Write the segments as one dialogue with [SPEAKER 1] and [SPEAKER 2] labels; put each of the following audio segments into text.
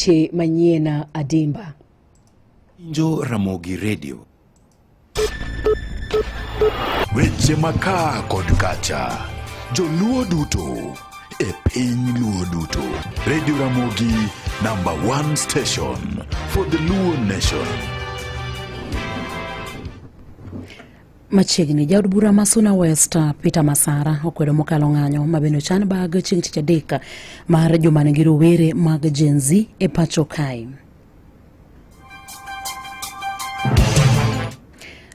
[SPEAKER 1] Weche manyien adimba.
[SPEAKER 2] Winjo Ramogi Radio.
[SPEAKER 3] Weche makaa kod kacha, joluo duto e piny luo duto. Radio Ramogi, number one station for the Luo nation.
[SPEAKER 1] Machiegni, jaod bura ma Suna West Peter Masara okwedo mokalo ng'anyo ma bende ochan bag chieng' tich adek mar juma nigi rowere mag Gen Z e pacho kae.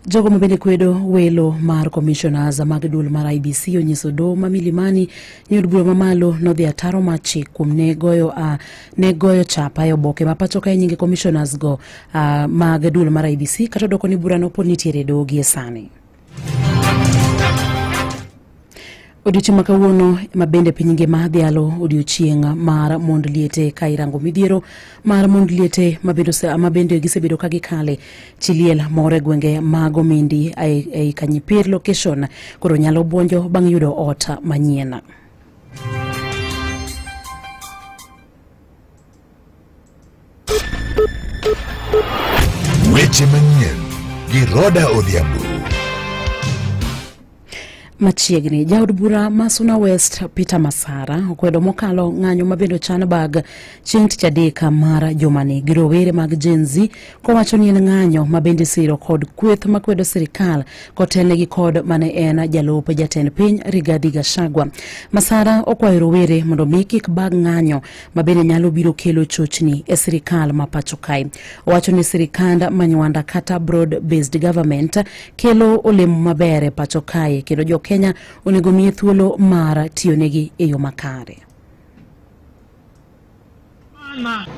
[SPEAKER 1] Jogo ma bende kwedo welo mar commissioners mag duol mar IEBC onyiso doho ma Milimani ni od bura mamalo nodhi ataro mar chik kuom ne goyo chapa e oboke ma pacho kae nyinge commissioners go mag duol mar IEBC kata odoko ni burano pod nitiere e doho gie sani. Odiochieng' ma kawuono ma bende piny ngima dhialo odiochieng' mar mond liete ka irango midhiero mar mond liete ma bende gisebedo ka gikale chi liel moro e gwenge mag Omindi ei Kanyipir location koro nyalo buonjo bang' yudo ot manyien.
[SPEAKER 3] Weche manyien gi Roda Odhiambo.
[SPEAKER 1] Machiegni, jaod bura ma Suna West Peter Masara okwedo mokalo ng'anyo ma bende ochan bag chieng' tich adek mar jumani gi rowere mag Gen Z kowacho ni en ng'anyo ma bende siro kod kweth makwedo sirikal kotelnegi kod mane en jalup jatend piny Rigathi Gachagua. Masara okwayo rowere mondo mi kik bag ng'anyo ma bende nyalo biro kelo chochni e sirikal ma pacho kae. Owacho ni sirikand manywanda kata broad based government kelo olemo maber e pacho kae kendo jo Kenya onego miye thuolo mar tiyonegi e yo makare.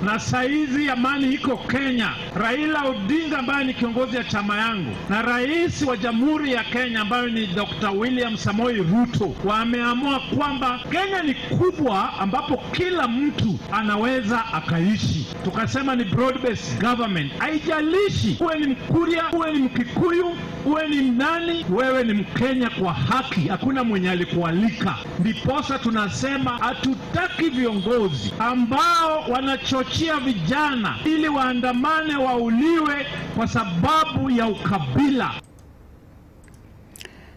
[SPEAKER 4] Na saizi amani iko Kenya. Raila Odinga ambaye ni kiongozi ya chama yangu na rais wa Jamhuri ya Kenya ambaye ni Dr. William Samoei Ruto wameamua kwamba Kenya ni kubwa ambapo kila mtu anaweza akaishi. Tukasema ni broad based government. Haijalishi uwe ni Mkuria, uwe ni Mkikuyu, uwe ni nani, wewe ni Mkenya kwa haki, hakuna mwenye alikualika. Ndiposa tunasema hatutaki viongozi ambao wanachochea vijana ili waandamane wauliwe kwa sababu ya ukabila.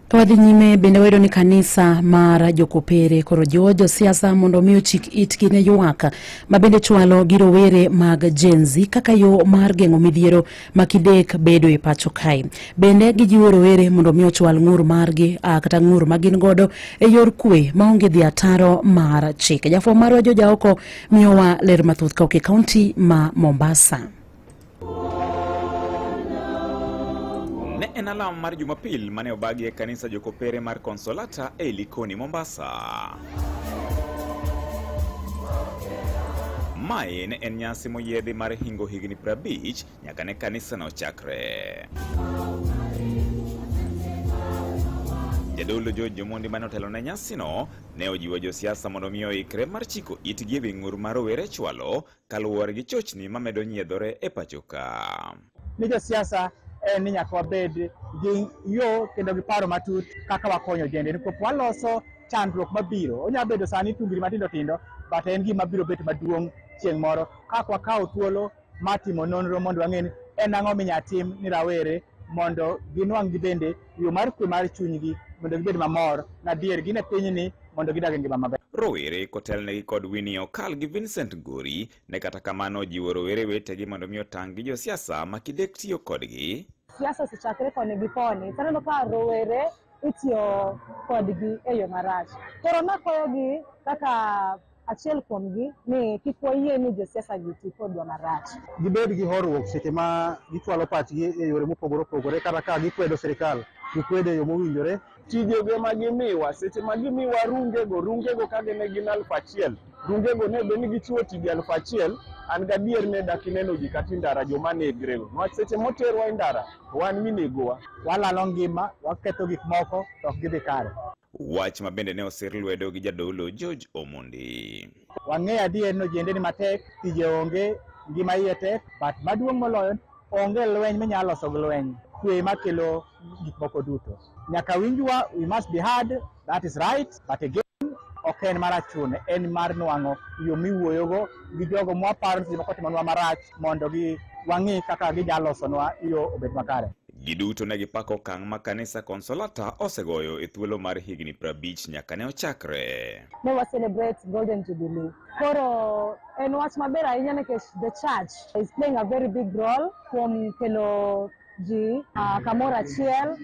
[SPEAKER 1] Kawadhi nyime bende wayudo ni kanisa mar Jokopere koro jiwo josiasa mondo mi ochik itgi ne ywak ma bende chwalo gi rowere mag Gen Z kaka yo mar geng'o midhiero ma kidek bedo e pacho kae. Bende gijiwo rowere mondo mi ochwal ng'ur margi kata ng'ur ma gin godo e yor kwe maonge dhi ataro mar chik. Jafwambo marwa Joja Oko miyowa ler mathoth kawuok e kaunti ma Mombasa.
[SPEAKER 5] Ne en alam mar Jumapil mane obagi e kanisa Jokopere mar Consolata e Likoni, Mombasa. Mae ne en nyasi moyiedhi mar hingo higni 50 nyaka ne kanisa no chakre. Jadolo George Omondi mane otelo ne nyasino ne ojiwo josiasa mondo mi oikre mar chiko itgi ewi ng'ur mar rowere chwalo kaluwore gi chochni mamedo nyiedhore e pacho ka.
[SPEAKER 6] Ni josiasa en ni nyaka wabed gi yo kendo gi paro matut kaka wakonyo ojende nikech waloso chandruok mabiro. Onyalo bedo sani tungni matindo tindo, but en gima biro bet maduong' chieng' moro kaka wakawo thuolo mar timo nonro mondo wang'e ni en ang'o minyalo tim ni rawere mondo ginwang' gi bende yo mar kwe mar chunygi mondo gibed mamor gadier gin e pinyni mondo gidag e ngima maber.
[SPEAKER 5] Rowere kotelnegi kod Winnie Okal gi Vincent Gori ne kata kamano ojiwo rowere wetegi mondo mi otang' gi josiasa ma kidek tiyo kodgi.
[SPEAKER 7] Siasa osechakre koni gi koni, taneno ka rowere itiyo kodgi e yo marach. Koro nakwayogi kaka achiel kuomgi ni kik wayie ni josiasa gi ti kodwa marach.
[SPEAKER 8] Gibed gi horuok seche ma gichwalo pachgi e yore mopogore opogore kata ka gikwedo sirikal, gikwedo e yo mowinjore.
[SPEAKER 9] Tijego ma gimiwa, seche ma gimiwa rungego ka gin 1000, rungego ne bed ni gichiwo tije 1000, an gadier ne dak ineno ji kata e ndara joma negrego. Niwach seche moterwa e ndara, to wan minegowa.
[SPEAKER 6] Walalo ngima, waketho gik moko, to ok gidhi kare.
[SPEAKER 5] Wach ma bende ne osir lwedo gi jadolo George Omondi.
[SPEAKER 6] Wang'eyo adier ni ojende ni matek, tije onge, ngima iye tek, but maduong' moloyo onge lweny minyalo loso gi lweny. Kwe makelo gik moko duto. Nyaka winjwa, we must be heard, that is right, but again, ok en mar achune, en mar nwang'o yo miwuoyogo gi jogo mwaparo ni seche moko otimonwa marach mondo gi wang'i kaka ginyalo losonwa yo obed makare.
[SPEAKER 5] Giduto ne gipako okang' ma kanisa Consolata osegoyo e thuolo mar higni 50 nyaka ne ochakre.
[SPEAKER 7] Ne wa celebrate Golden Jubilee. Koro en wach maber ahinya nikech the church is playing a very big role kuom kelo ji kamoro achiel.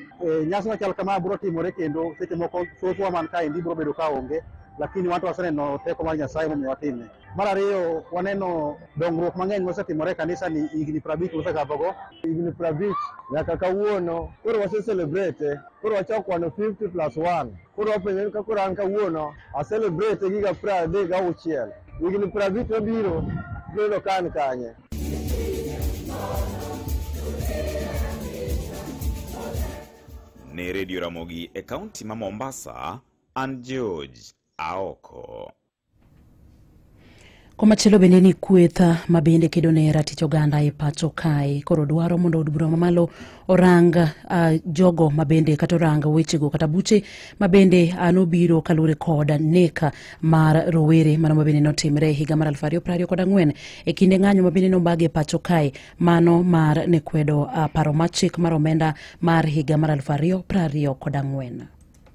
[SPEAKER 8] Nyasi machal kama biro timore kendo seche moko thothwa man kaendi biro bedo ka onge, lakini wan to waseneno teko mar Nyasaye momiyo watime. Mar ariyo, waneno dongruok mang'eny mosetimore e kanisa ni higni 50 mosekadhogo.
[SPEAKER 10] Higni 50 nyaka kawuono, koro wase celebrate, koro wachako kwano 50 plus 1. Koro wapenjo ka koro an kawuono, a celebrate giga 36. Higni 50 mabiro, biro yudo ka an kanye.
[SPEAKER 5] Ne Radio Ramogi e kaunti ma Mombasa, an George Aoko.
[SPEAKER 1] Komachielo bende ni kweth ma bende kedo ne ratich oganda e pacho kae koro dwaro mondo od bura mamalo orang jogo mabende kata orang wechego kata buche mabende nobiro kaluwore kod nek mar rowere mano mabende notimre higa mar 2024 e kinde ng'anyo mabende nobag e pacho kae mano mar ne kwedo paro mar chik mar omenda mar higa mar 2024.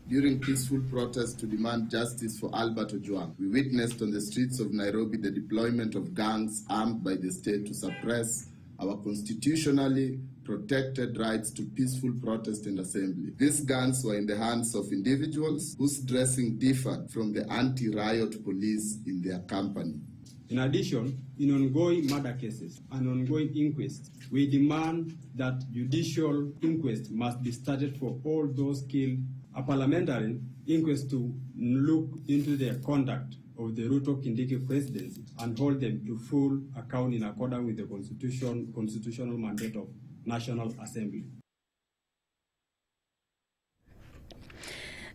[SPEAKER 11] During peaceful protests to demand justice for Albert Ojwang, we witnessed on the streets of Nairobi the deployment of gangs armed by the state to suppress our constitutionally protected rights to peaceful protest and assembly. These guns were in the hands of individuals whose dressing differed from the anti-riot police in their company.
[SPEAKER 12] In addition, in ongoing murder cases and ongoing inquests, we demand that judicial inquest must be started for all those killed, a parliamentary inquest to look into the conduct of the Ruto Kindiki presidency and hold them to full account in accordance with the constitutional mandate of National Assembly.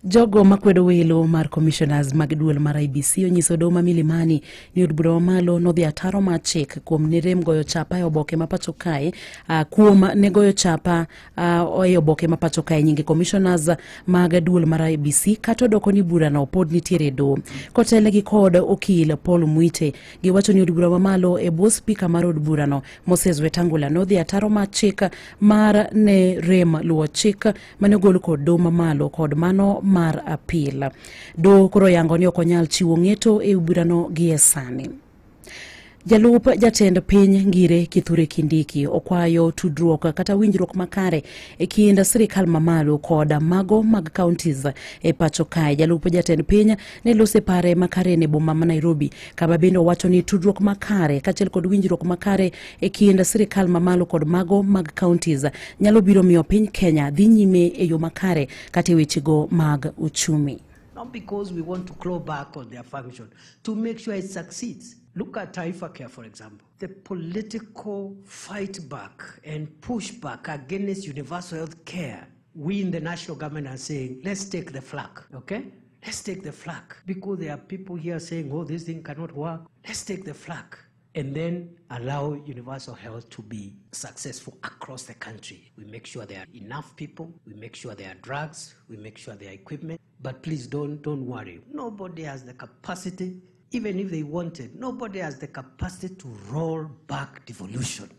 [SPEAKER 1] Jogo makwedo welo mar commissioners mag duol mar IBC onyiso doho ma Milimani ni od bura mamalo nodhi ataro mar chik kuom ne rem goyo chapa e oboke ma pacho kae kuom ne goyo chapa e oboke ma pacho kae nyinge commissioners mag duol mar IBC kata odoko ni burano pod nitiere e doho. Kotelnegi kod okil Paul Mwite, giwacho ni od bura mamalo e bwo spika mar od burano Moses Wetangula nodhi ataro mar chik mar ne rem luwo chik mane ogol kod doho mamalo kod mano mar apil. Doho koro yango ni ok onyal chiwo ng'eto e burano gie sani. Jalup jatend piny Ngire Kithure Kindiki okwayo tudruok kata winjruok makare e kind sirikal mamalo kod mago mag counties e pacho kae. Jalup jatend piny ne lose pare makare ne boma ma Nairobi, kama bende owacho ni tudruok makare kaachiel kod winjruok makare e kind sirikal mamalo kod mago mag counties nyalo biro miyo piny Kenya dhi nyime e yo makare kata e wechego mag uchumi.
[SPEAKER 13] Not because we want to claw back on their function, to make sure it succeeds. Look at Taifa Care, for example. The political fight back and push back against universal health care, we in the national government are saying, let's take the flak, okay? Let's take the flak. Because there are people here saying, oh, this thing cannot work. Let's take the flak. And then allow universal health to be successful across the country. We make sure there are enough people, we make sure there are drugs, we make sure there are equipment. But please don't worry. Nobody has the capacity, even if they wanted, nobody has the capacity to roll back devolution.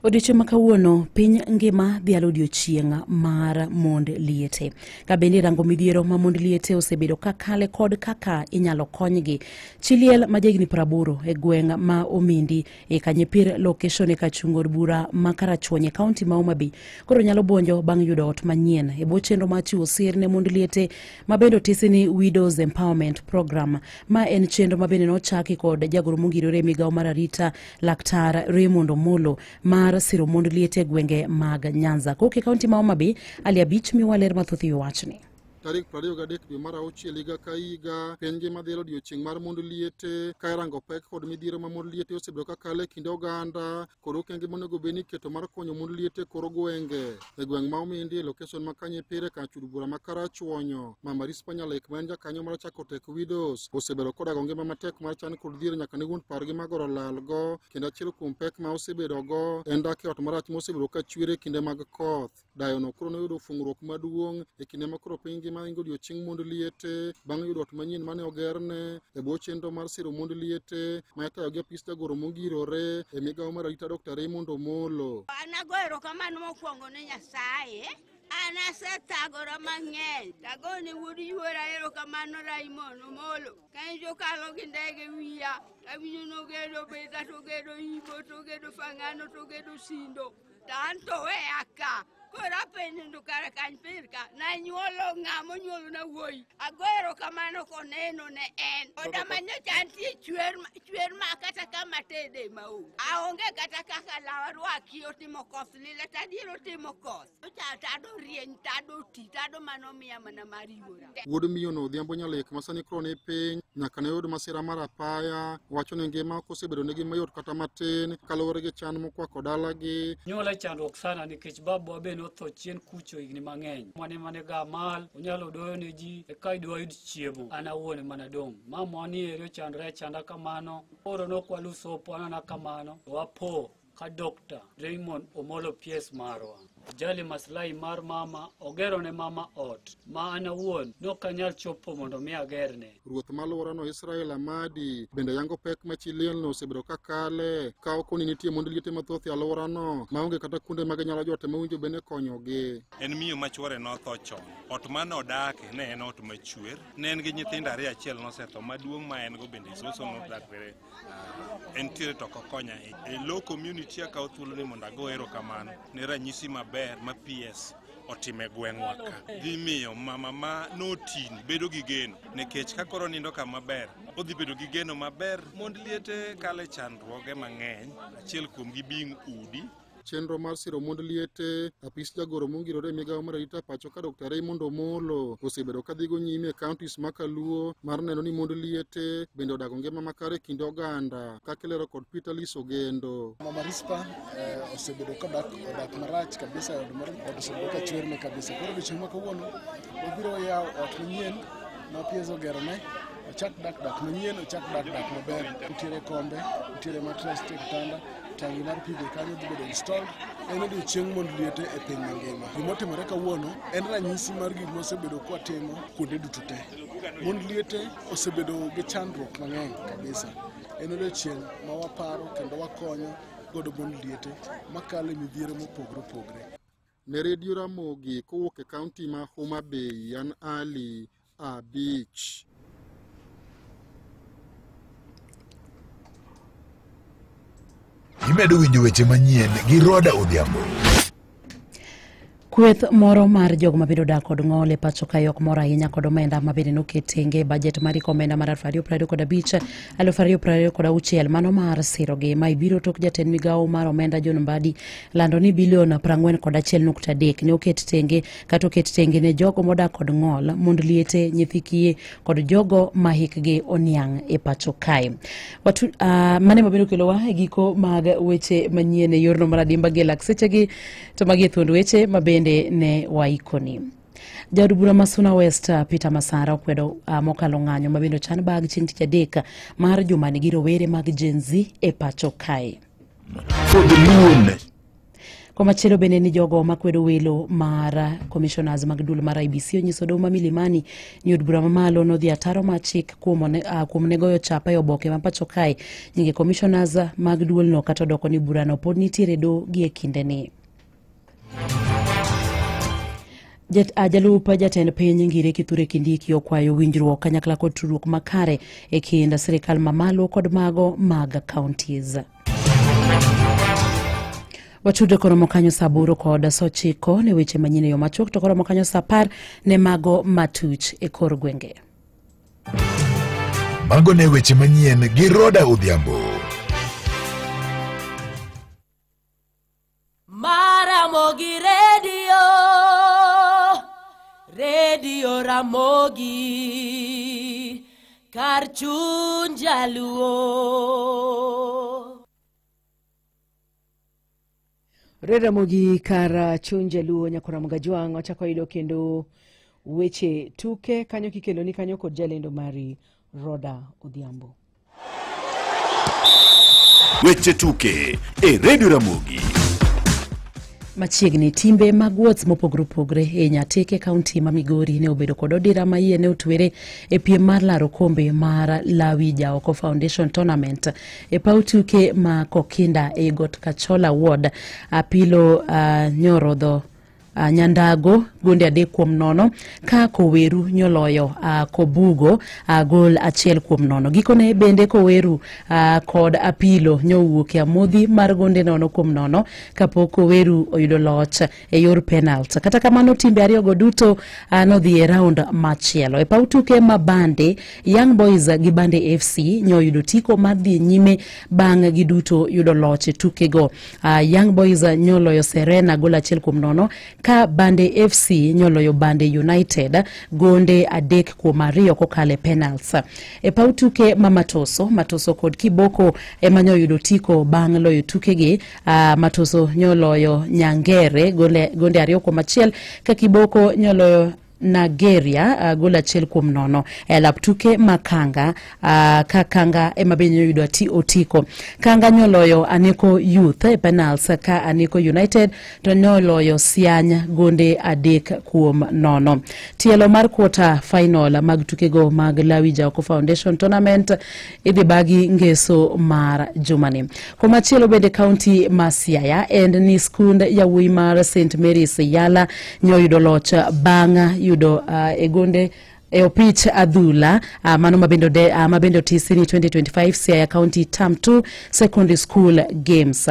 [SPEAKER 1] Odiechieng' ma kawuono piny ngima dhialo odiechieng' mar mond liete. Ka bende rango midhiero ma mond liete osebedo ka kale kod kaka inyalo konygi. Chi liel ma jahigni 80 e gweng' ma Omindi e Kanyepir location e kachung' od bura ma Karachuonyo e kaunti ma Homa Bay koro nyalo buonjo bang' yudo ot manyien e bwo chenro mar chiwo sir ne mond liete ma bende otisi ni Widows Empowerment Program, ma en chenro ma bende nochaki kod jagoro mongirore e migawo mar arita Laktar Raymond Omolo mar siro mond liete e gwenge mag Nyanza. Kowuok e kaunti ma Homa Bay, Ali Abich miwa ler mathoth e wachni.
[SPEAKER 14] Tarik 23 dwe mar auchiel higa ka higa, piny ngima dhialo odiechieng' mar mond liete ka irango pek kod midhiero ma mond liete osebedo ka kale e kind oganda kod okenge monego bed ni iketo mar konyo mond liete e kor gwenge. E gweng' ma Omindi e location ma Kanyepire kar chud bura ma Karachuonyo, Mama Rispa Nyalek ma en jakanyo mar chako Tek Widows osebedo kodago ngima matek mar chan kod dhier nyaka ne wuon pargi magoro lalgo, kendo achiel kuom pek ma osebedogo en dak e ot marach mosebedo ka chwere e kinde mag koth. Dayono koro noyudo fung'ruok maduong' e kinde ma koro piny ngima ingo odiochieng' mond liete bang' yudo ot manyien mane ogerne e bwo chenro mar siro mond liete ma itayo gi apis jagoro mongirore e migawo mar arita Dr. Raymond Omolo.
[SPEAKER 15] An ago erokamano mokwongo ne Nyasaye. An asethagora mang'eny. Tagone wuod yuora erokamano Raymond Omolo. Ka jokalo gi ndege wiya, awinjo nogedo Beta, togedo Ibo, togedo Fangano, togedo Sindo. To an to weya ka. Koro apenjo to kara kany pir ka. Nanyuolo ng'a monyuolo na wuoyi. Ago erokamano koneno ne en. Oda manyocha antie chwer ma kata kama tede maonge. Aonge kata kaka law arwaki otimo koth lila to adier otimo koth. Tado rieny, tado ti, tado mano miya mana mar yuora.
[SPEAKER 14] Wuod miyono Odhiambo Nyalek ma sani koro ni piny nyaka ne yud masira mar apaya wacho ni ngima ok osebedo negi mayot kata matin kaluwore gi chan mokwako dalagi.
[SPEAKER 16] Nyuola chandruok sana nikech babwa be notho chien kucho higni mang'eny. Mwane mane ga mal, onyalo doyo ne ji eka idwa yud chiemo. An awuon mana dong'. Mamwa ni eri ochandore achanda kamano. Koro nokwaluso anana kamano. Wapo ka Dr. Raymond Omolo PS marwa. Jali maslahi mar mama, ogero ne mama ot. Ma an awuon nok anyal chopo mondo mi agerne.
[SPEAKER 14] Ruoth ma alworano Israel Amadi bende yango pek ma chi lielno osebedo ka kale ka okoni nitie mond liete mathoth e alworano maonge kata kuonde ma ginyalo jote mowinjo bende konyogi.
[SPEAKER 17] En miyo ma chuore notho chon. Ot mane odake ne en ot machwer. Ne en gi nyithindo ariyo, achiel nosetho, maduong' ma en go bende soso nodakre. Entiere to ok okonya. E low community akawo thuolo ni mondo ago erokamano ne ranyisi maber ma PS otime gweng'wa ka. Dhi miyo mama ma notini bedo gi geno nikech ka koro nindo kama ber, odhi bedo gi geno maber. Mond liete kale chandruoge mang'eny, achiel kuomgi being udi.
[SPEAKER 14] Chenro mar siro mond liete, apis jagoro mongirore e migawo mar arita pacho ka Dr. Raymond Omolo osebedo ka dhigo nyime e counties ma Kaluo mar neno ni mond liete bende odago ngima makare e kind oganda kaka ilero kod Peter Lis Ogendo.
[SPEAKER 18] Mama Rispa osebedo ka odak marach kabisa e od moro, ot osebedo ka chwerne kabisa. Koro odiochieng' ma kawuono wabiro yawo ot manyien ma PS ogerone. Ochak dak manyien, ochak dak maber. Nitiere kombe, nitiere mattress, nitiere kitanda, tangi mar pi be kanyo dhi bedo installed. En odiochieng' mond liete e piny mangima. Gimotimore kawuono en ranyisi mar gik mosebedo kwatimo kuonde duto te. Mond liete osebedo gi chandruok mang'eny kabisa. En odiochieng' ma waparo kendo wakonyo godo mond liete makalo e midhiero mopogore opogore.
[SPEAKER 14] Ne Radio Ramogi kowuok e kaunti ma Homa Bay, an Ali Abich.
[SPEAKER 3] Imedo winjo weche manyien gi Roda Odhiambo.
[SPEAKER 1] Kweth moro mar jogo mabedo dak kod ng'ol e pacho kae ok mor ahinya kod omenda mabende noket tenge e bajet mar iko omenda mar 2025 2026 mano mar sirogi ma ibiro tok jatend migawo mar omenda John Mbadi lando ni bilion 41.3 ne oket tenge kata oket tenge ne jogo modak kod ng'ol, mond liete, nyithi kiye kod jogo ma hikgi oniang' e pacho kae. Mane mabiro kelowa e giko mag weche manyien e yorno mar adimba gi lak sechegi to magi e thuond weche mabende ne waikoni. Jaod bura ma Suna West Peter Masara okwedo mokalo ng'anyo mabende ochan bag chieng' tich adek mar jumani gi rowere mag Gen Z e pacho kae.
[SPEAKER 3] For the moon.
[SPEAKER 1] Komachielo bende ni jogo makwedo welo mar commissioners mag duol mar IBC onyiso doho ma Milimani ni od bura mamalo nodhi ataro mar chik kuom ne goyo chapa e oboke ma pacho kae nyinge commissioners mag duolno kata odoko ni burano pod nitiere doho gi e kindeni. Jalup jatend piny Ngire Kithure Kindiki okwayo winjruok kanyakla kod tudruok makare e kind sirikal mamalo kod mago mag counties. Watudo koromo kanyo saa 8 kod 9 ne weche manyien e yo machuok to koromo kanyo saa 10 ne mago matuch e kor gwenge.
[SPEAKER 3] Mago ne weche manyien gi Roda Odhiambo.
[SPEAKER 19] Maramogi Radio, Radio Ramogi, kar chuny jaluo.
[SPEAKER 20] Ramogi kar chuny jaluo Nyakoramoga Jwang' ochako yudo kendo weche tuke kanyo kikelo ni kanyo kod jalendo mari Roda Odhiambo.
[SPEAKER 3] Weche tuke e Radio Ramogi.
[SPEAKER 1] Machiegni timbe mag wuoth mopogore opogore e Nyatike kaunti ma Migori ne obedo kod odira ma iye ne otwere e piem mar laro kombe mar Lawi Jaoko Foundation Tournament e paw tuke ma Kokinda e Got Kachola Ward. Apilo nyorodho Nyandago gonde 3-0 ka Koweru nyoloyo Kobugo gol 1-0. Gikone bende Koweru kod Apilo nyowuok e amodhi mar gonde 0-0 kapok Koweru oyudo loch e yor penalt. Kata kamano timbe ariyogo duto nodhi e round machielo. E paw tuke ma Bande, Young Boys gi Bande FC nyoyudo tiko mar dhi nyime bang' giduto yudo loch e tukego. Young Boys nyoloyo Serena gol 1-0 ka Bande FC nyoloyo Bande United gonde 3-2 kokalo e penalts. E paw tuke ma Matoso, Matoso kod Kiboko ema nyoyudo tiko bang' loyo tukegi. Matoso nyoloyo Nyangere gonde 2-1 ka Kiboko nyoloyo Nigeria gol 1-0. E lap tuke ma Kanga, ka Kanga ema be nyoyudo otiko. Kanga nyoloyo Aneko Youth e penalts ka Aneko United to nyoloyo Siany gonde 3-0. Tielo mar quarter final mag tukego mag Lawi Jaoko Foundation Tournament idhi bagi ngeso mar jumani. Komachielo bende kaunti ma Siaya en ni skund yawuoyi mar St Mary's Yala nyoyudo loch bang' yudo e gonde e opich adhula mano mabende otisi ni 2025 Siaya County Term 2 Secondary School Games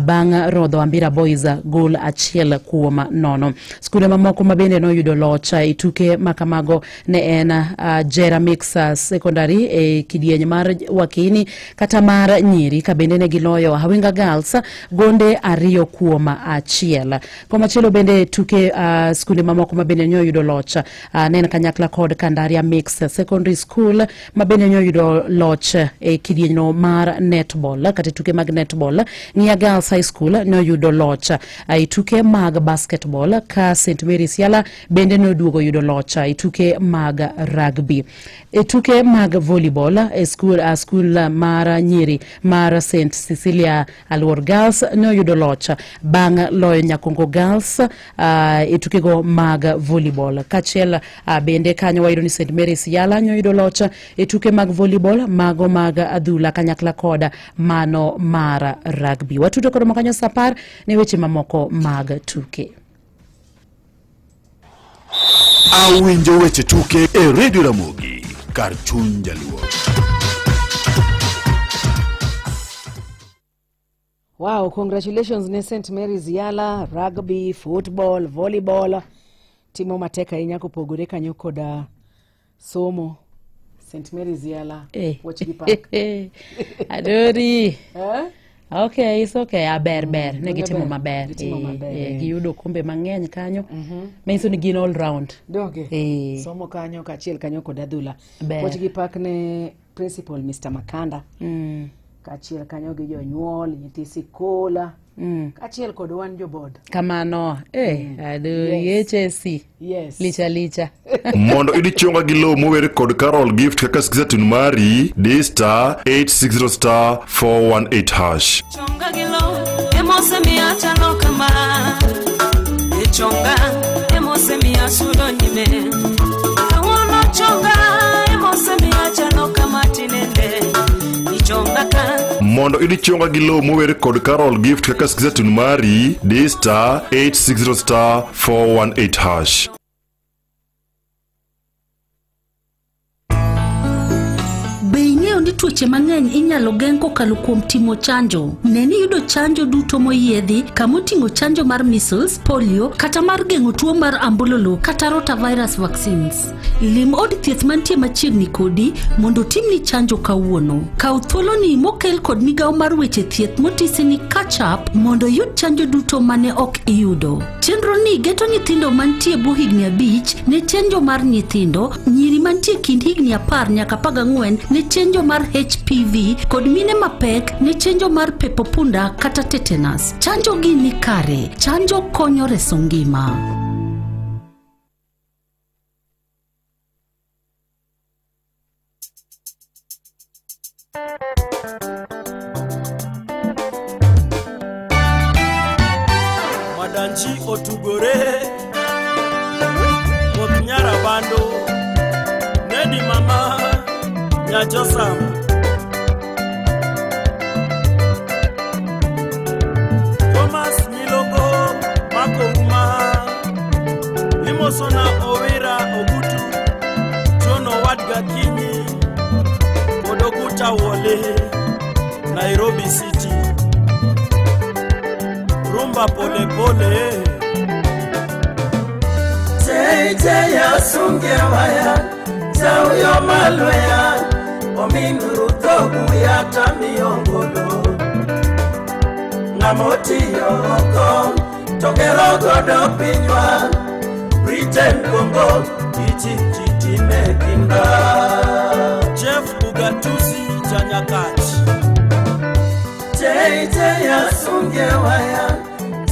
[SPEAKER 1] bang' rodho Ambira Boys gol 1-0. Skunde mamoko mabende noyudo loch e tuke makamago ne en Jera Mix Secondary e kidieny mar Wakini kata mar Nyiri ka bende ne giloyo Hawinga Girls gonde 2-1. Komachielo bende tuke skunde mamoko mabende noyudo loch ne en kanyakla kod Kandaria Mix Secondary School mabende nyoyudo loch e kidieny mar netball kata tuke mag netball. Ng'ia Girls High School noyudo loch e tuke mag basketball ka St Mary's Yala bende noduogo yudo loch e tuke mag rugby. E tuke mag volleyball e school mar Nyiri mar St Cecilia Aluor Girls noyudo loch bang' loyo Nyakongo Girls e tukego mag volleyball. Kachiel bende kanyo wayudo ni St Mary's Yala nyoyudo loch e tuke mag volleyball mago mag adhula kanyakla koda mano mar rugby. Watudo kod makanyo saa 10 ne weche mamoko mag tuke.
[SPEAKER 3] Awinjo weche tuke e Radio Ramogi kar chuny Jaluo.
[SPEAKER 20] Wow, congratulations ne St Mary's Yala, rugby, football, volleyball. Timo matek ahinya kopogore kanyo koda somo. St Mary's Yala, watch gi park.
[SPEAKER 1] Adori. Okay, it's okay. Aber ber, ne gitimo maber. Giyudo kombe mang'eny kanyo. Manyiso ni gin all round.
[SPEAKER 20] Doge. Somo kanyo kaachiel kanyo kod adhula. Watch gi park ne principal Mr. Makanda. Kaachiel kanyo gi jonyuol, nyithi sikola. Kaachiel kod wan jobod.
[SPEAKER 1] Kamano, adori HSC.
[SPEAKER 20] Yes.
[SPEAKER 1] Licha licha.
[SPEAKER 3] Mondo idichonga gi lowo mower kod Carol Gift kaka sikiza tune mari di *860 *418#.
[SPEAKER 19] Chonga gi lowo emosemiya chalo kama. E chonga emosemiya sudo nyime. Kawuono chonga emosemiya chalo kama tinende. Ichonga ka.
[SPEAKER 3] Mondo idichonga gi lowo mower kod Carol Gift kaka sikiza tune mari di *860 *418#.
[SPEAKER 21] Tuoche mang'eny inyalo geng' kokalo kuom timo chanjo. Ne ni yudo chanjo duto moyiedhi kamoting'o chanjo mar measles, polio, kata mar geng'o tuo mar ambululu kata rotavirus vaccines. Lim od thieth mantie machiegni kodi mondo otimni chanjo kawuono. Kaw thuoloni mokel kod migawo mar weche thieth motisi ni Catch Up mondo iyud chanjo duto mane ok iyudo. Chenro ni geto nyithindo mantie bwo higni 5 ne chenjo mar nyithindo, nyiri mantie kind higni 10 nyaka 14 ne chenjo mar HPV kod mine mapek ne chenjo mar pepo punda kata tetanus. Chanjo gi ni kare. Chanjo konyo reso ngima.
[SPEAKER 2] Anji Otugore Koth Nyarabando Nedi Mama Nyajosam Thomas Milogo Mako Uma Imosona Owira Ogutu Jono Wadga Kinyi Kodoguta Wole Nairobi City Rumba pole pole
[SPEAKER 22] Teite ya sungewaya Tauyo malwea Ominuru ya tamiongolo Ngamoti yoko Togero godo pinywa Britain Congo Egypt timekinda
[SPEAKER 2] Jeff Ugatusi Chanyakachi
[SPEAKER 22] Teite ya sungewaya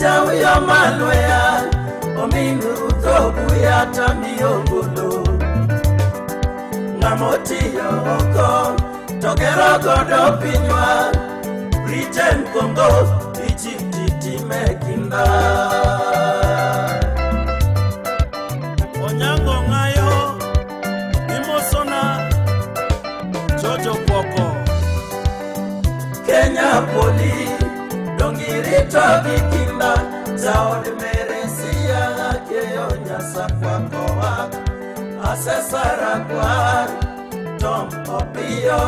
[SPEAKER 22] Tauyo malwea Ominuru ya tamiongolo Ngamoti yoko Togero godo pinywa Britain Congo Egypt timekinda
[SPEAKER 2] Onyango ngayo Imosona Jojo Kwoko
[SPEAKER 22] Kenya poli Dongirito gikinda Jaod meresia Keyo nyasa kwa Asesara kwa Tom Opio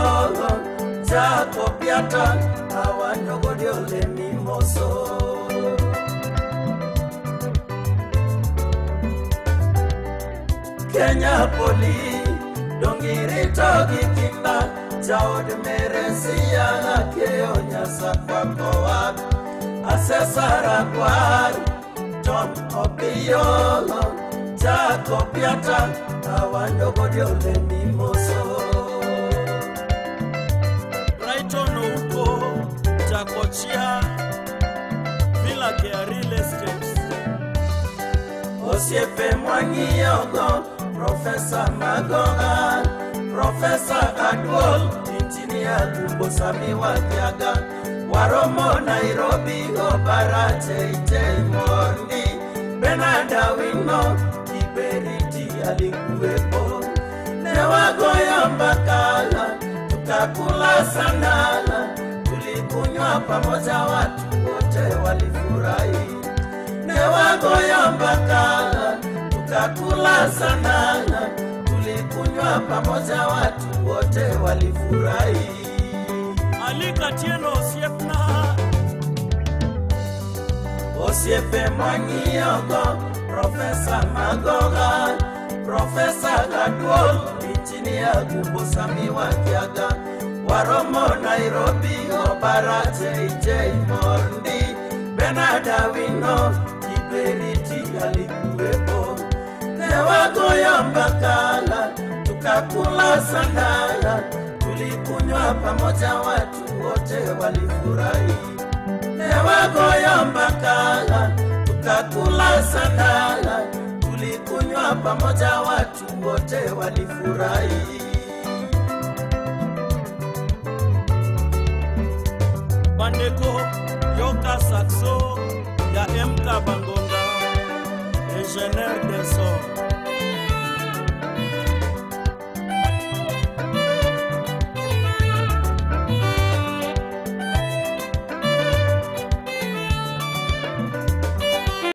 [SPEAKER 22] Jacob Yata Awanyogodio mimoso Kenya poli Dongirito gikinda Jaod meresia Keyo nyasa kwa Asesara kwa Tom Opio Jacob Yata Awanyogodio mimoso
[SPEAKER 2] Brighton Ouko Jakochia Villa Care Real Estate
[SPEAKER 22] Osiepe Mwangiyogo Professor Magoga Professor Adwol Engineer Gumbo Sami Wakiaga Waromo Nairobi Obara Cheite Mondi Benada Wino Kiberiti alikuwepo Newagoya mbakala Tukakula sana Tulikunywa pamoja watu wote walifurahi Newagoya mbakala Tukakula sana Tulikunywa pamoja watu wote walifurahi
[SPEAKER 2] Alika Tieno Osiepna
[SPEAKER 22] Osiepe Mwangiyogo Professor Magoga Professor Gadwol Engineer Gumbo Sami Wakiaga Waromo Nairobi Obara JJ Mondi Benada Wino Kiberiti alikuwepo Newagoya mbakala Tukakula sana Tulikunywa pamoja watu wote walifurahi Newagoya mbakala Tukakula sana Tulikunywa pamoja watu wote walifurahi
[SPEAKER 2] Bandeko Yoka Saxo ya MK Bangonga Ingénieur des sons.